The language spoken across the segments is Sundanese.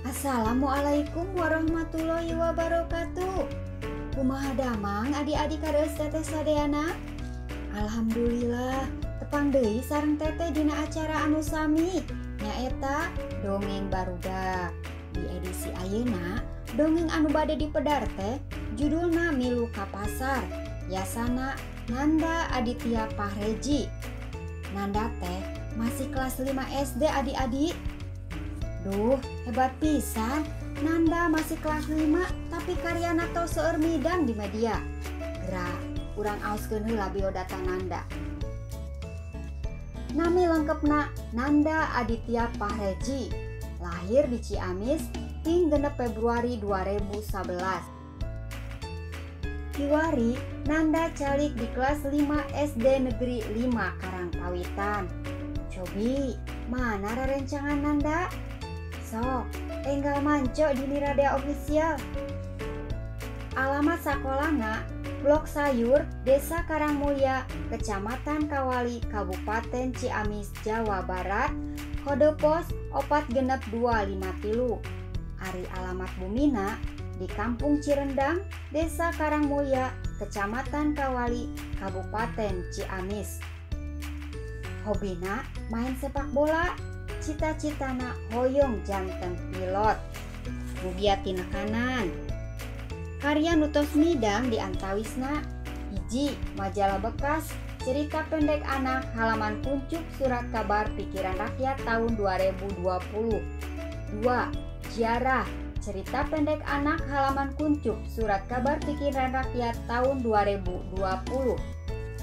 Assalamualaikum warahmatullahi wabarakatuh. Kumaha damang adik-adik kareus teteh sadayana? Alhamdulillah tepang deui sareng teteh dina acara anu sami nyaeta dongeng barudak. Di edisi ayeuna dongeng anu bade dipedar teh judulna Milu ka Pasar, yasana Nanda Aditya Pahreji. Nanda teh masih kelas 5 SD adik-adik. Duh, hebat pisan. Nanda masih kelas 5 tapi karyana tos seueur midang di media. Gerak, urang aoskeun heula biodata Nanda. Nami lengkepna Nanda Aditya Pahreji. Lahir di Ciamis, ping 6 Februari 2011. Kiwari, Nanda calik di kelas 5 SD Negeri 5 Karangpawitan. Cobi, mana rerencangan Nanda? Sok, enggal manco di Niradea Official. Alamat sakolana Blok Sayur, Desa Karangmulya, Kecamatan Kawali, Kabupaten Ciamis, Jawa Barat, kode pos 46253. Ari alamat bumina di Kampung Cirendang, Desa Karangmulya, Kecamatan Kawali, Kabupaten Ciamis. Hobina main sepak bola, cita-citana hoyong janten pilot. Mugia tina kanan. Karya nu tos midang di antawisna hiji majalah bekas cerita pendek anak halaman kuncup surat kabar Pikiran Rakyat tahun 2020. 2. Ziarah cerita pendek anak halaman kuncup surat kabar Pikiran Rakyat tahun 2020.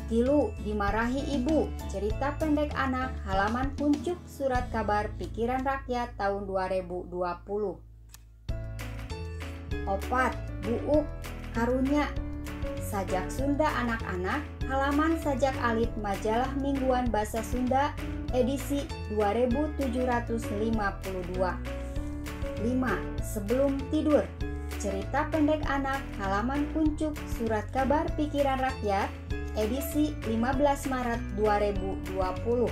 3. Dimarahi Ibu cerita pendek anak halaman kuncup surat kabar Pikiran Rakyat tahun 2020. 4. Buuk Karunya Sajak Sunda Anak-anak halaman Sajak Alit Majalah Mingguan Bahasa Sunda edisi 2752. 5. Sebelum Tidur cerita pendek anak halaman kuncup surat kabar Pikiran Rakyat edisi 15 Maret 2020.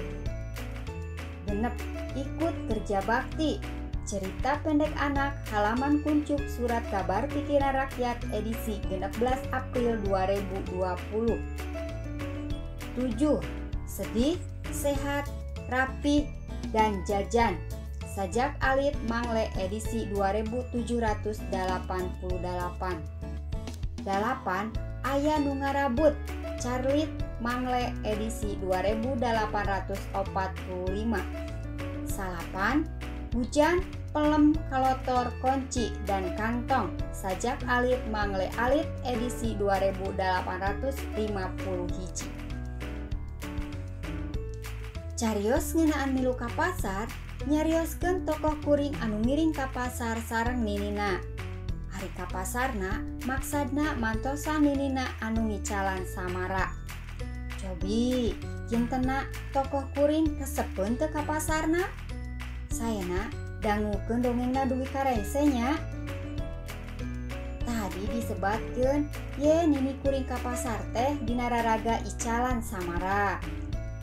6. Ikut Kerja Bakti cerita pendek anak halaman kuncup surat kabar Pikiran Rakyat edisi 16 April 2020. 7. Sedih, Sehat, Rapi, dan Jajan Sajak Alit Mangle edisi 2788. 8. Aya Nu Ngarabut Charlit Mangle edisi 2845. 9. Hujan, Pelem, Kalotor, Kunci, dan Kantong Sajak Alit Mangle Alit edisi 2851. Carios ngeunaan milu ka pasar, nyarioskeun tokoh kuring anu ngiring ka pasar sareng ninina. Ari ka pasarna maksadna mantosan ninina anu ngicalan samara. Cobi, jentena tokoh kuring kesepeun teu ka pasarna? Saena dangukeun dongengna dugi ka rengse nya. Tadi disebatkeun ye nini kuring ka pasar teh dina raraga icalan samara.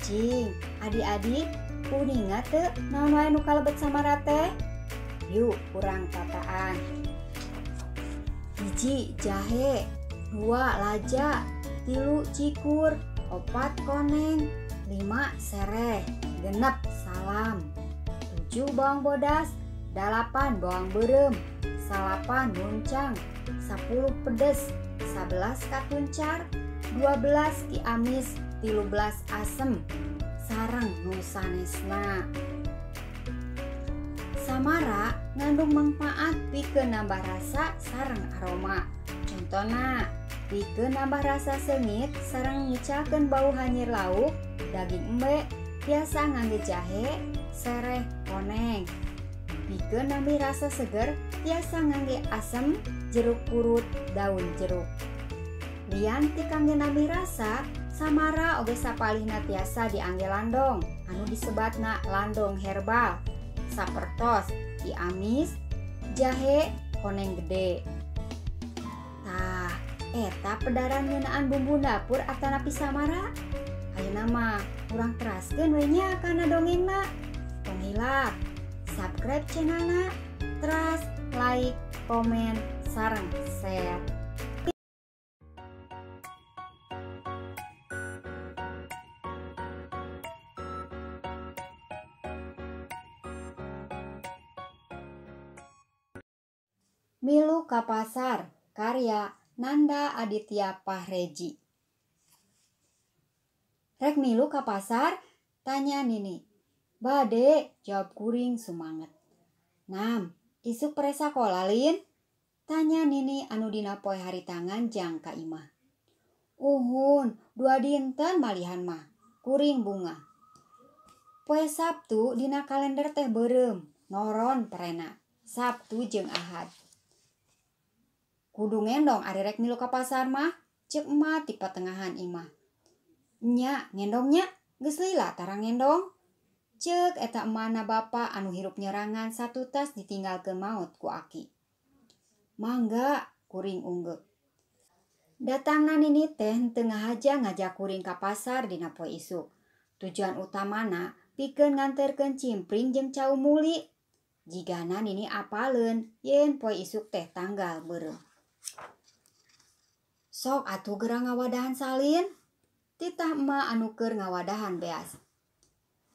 Cing, adik-adik uninga teu naon wae nu kalebet samara teh? Yuk urang tataan. 1. Jahe, 2. Laja, 3. Cikur, 4. Koneng, 5. Sereh, 6. Salam, 7. Bawang bodas, 8. Bawang beureum, 9. Muncang, 10. Pedes, 11. Katuncar, 12. Kiamis, 13. Asem, sareng nu sanesna. Samara ngandung manfaat pikeun nambah rasa sareng aroma. Contona, pikeun nambah rasa seungit sareng ngicalkeun bau hanyir lauk, daging embe, tiasa ngangge jahe, sereh, koneng. Pikeun nambih rasa seger tiasa ngangge asem, jeruk purut, daun jeruk. Lian ti kangge nambih rasa, samara oge sapalihna tiasa diangge landong anu disebatna landong herbal. Sapertos kiamis, jahe, koneng gede. Tah, eta pedaran ngeunaan bumbu dapur atanapi samara. Ayeuna mah urang teraskeun we nya kana dongengna. Tong hilap subscribe channelna, Teras, like, komen, sareng share. Milu ka Pasar, karya Nanda Aditya Pahreji. Rek milu ka pasar? Tanya Nini. Bade, jawab kuring sumanget. Nam, isuk pre sakola lin? Tanya Nini anu dina poe harita nganjang ka imah. Uhun, 2 dinten malihan mah, kuring bunga. Poe Sabtu dina kalender teh beureum, noron prena, Sabtu jeung Ahad. Kudu ngendong ari rek milu ka pasar mah, ceuk emak ti patengahan imah. Nya, ngendongnya, geus lila tara ngendong. Ceuk eta emana bapa anu hirup nyerangan satutas ditinggalkeun maot ku aki. Mangga, kuring unggeuk. Datangna Nini teh henteu ngahaja ngajak kuring ka pasar dina poe isuk. Tujuan utamana pikeun nganterkeun cimpring jeung cau muli. Jigana Nini apaleun yen poe isuk teh tanggal beureum. Sok atuh geura ngawadahan salin, titah emak anu keur ngawadahan beas.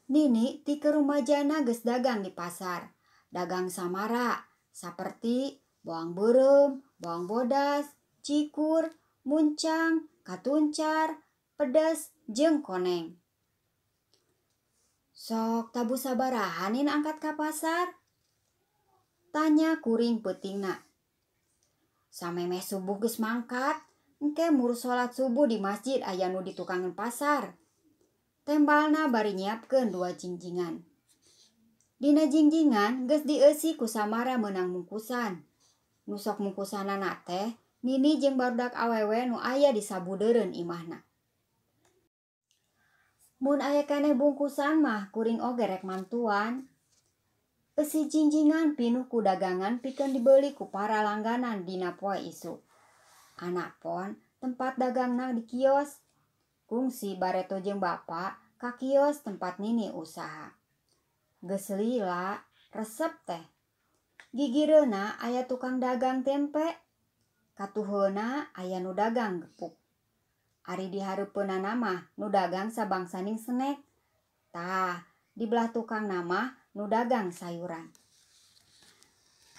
Nini ti keur rumajana geus dagang di pasar. Dagang samara saperti bawang beureum, bawang bodas, cikur, muncang, katuncar, pedes jeung koneng. Sok tabu sabaraha Nin angkat ka pasar? Tanya kuring peutingna. Samemeh subuh geus mangkat, engke mur salat subuh di masjid aya nu ditukangeun pasar. Tembalna bari nyiapkeun 2 jingjingan. Dina jingjingan geus dieusi ku samara meunang mungkusan. Nu sok mungkusanana teh Nini jeung barudak awewe nu aya di sabudeureun imahna. Mun aya keneh bungkusan mah kuring oge rek mantuan. Eusi jingjingan pinuh ku dagangan pikeun dibeli ku para langganan dina poe isuk. Anak pon tempat dagangna di kios. Kungsi bareto jeung bapa ka kios tempat Nini usaha. Geus lila resep teh. Gigireuna aya tukang dagang tempe. Katuheuna aya nu dagang gepuk. Ari di hareupeunana mah nu dagang sabangsaning snack. Tah, di belah tukang mah nu dagang sayuran.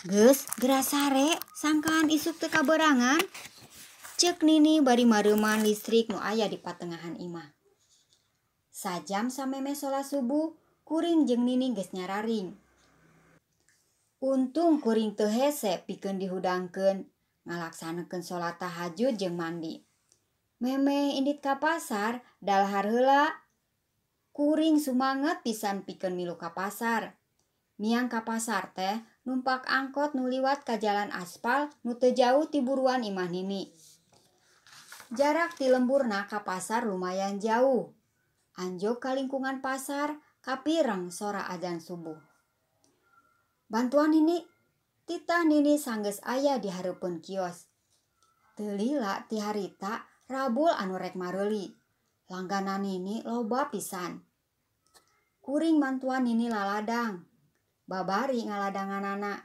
Geus geura sare sangkaan isuk teu kaberangan. Ceuk Nini bari mareuman listrik nu aya di patengahan imah. Sajam samemeh salat subuh, kuring jeung Nini geus nyararing. Untung kuring teu hese pikeun dihudangkeun ngalaksanakeun salat tahajud jeung mandi. Memeh indit ka pasar, dalahar heula. Kuring sumanget pisan pikeun milu ka pasar. Miang ka pasar teh numpak angkot nu liwat ka jalan aspal nu teu jauh ti buruan imah Nini. Jarak ti lemburna ka pasar lumayan jauh. Anjog ka lingkungan pasar kapireng sora azan subuh. Bantuan Nini, titah Nini sanggeus aya di hareupeun kios. Teu lila ti harita rabul anu rek mareuli. Langganan Nini loba pisan. Kuring mantuan Nini laladang. Babari ngaladanganana.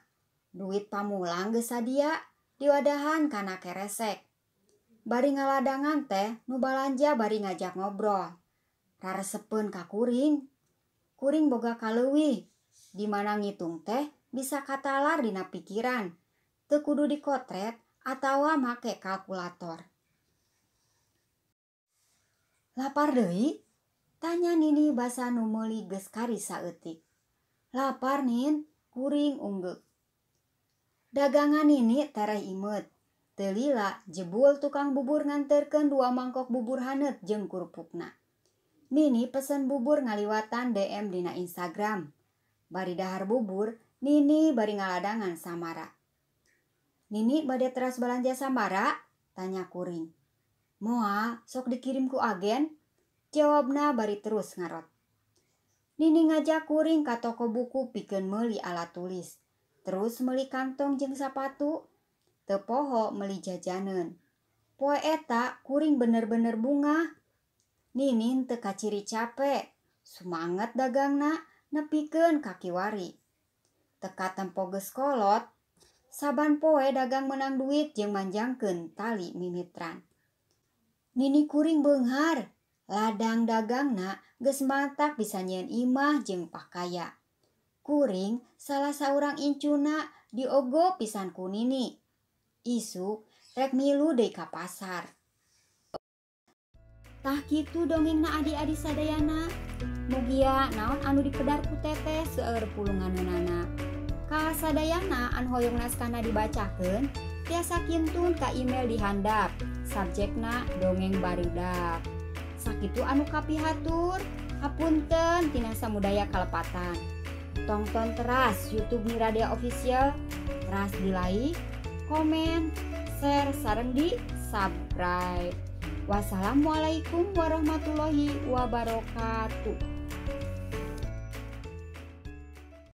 Duit pamulang geus sadia diwadahan kana keresek. Bari ngaladangan teh nu balanja bari ngajak ngobrol. Raresepeun ka kuring. Kuring boga kaleuwih. Di mana ngitung teh bisa katalar dina pikiran. Teu kudu dikotret atawa make kalkulator. Lapar deui? Tanya Nini basa nu meuli geus kari saeutik. Lapar Nin, kuring unggeuk. Dagangan Nini tereh imeut. Teu lila jebul tukang bubur nganterkeun 2 mangkok bubur haneut jeung kurupukna. Nini pesen bubur ngaliwatan DM dina Instagram. Bari dahar bubur, Nini bari ngaladangan samara. Nini bade teras balanja samara? Tanya kuring. Moal, sok dikirim ku agen? Jawabna bari terus ngarot. Nini ngajak kuring ka toko buku pikeun meuli alat tulis. Terus meuli kantong jeung sapatu. Teu poho meuli jajaneun. Poe eta kuring bener-bener bungah. Nini teu kaciri capek. Sumanget dagangna nepikeun ka kiwari. Teu katempo geus kolot. Saban poe dagang menang duit jeung manjangkeun tali mimitran. Nini kuring beunghar, ladang dagangna geus matak bisa nyieun imah jeung pakaya. Kuring salah saurang incuna diogo pisan ku Nini. Isuk rek milu deui ka pasar. Tah kitu dongengna adi-adi sadayana. Mugia naon anu dipedar ku teteh seueur pulunganeunana. Ka sadayana anu hoyong naskahna dibacakeun tiasa kintun ka email di handap. Subjekna dongeng barudak. Sakitu anu kapihatur, hapunten tina samudaya kalepatan. Tongton teras YouTube Miradea Official, teras di like, komen, share, sareng di subscribe. Wassalamualaikum warahmatullahi wabarakatuh.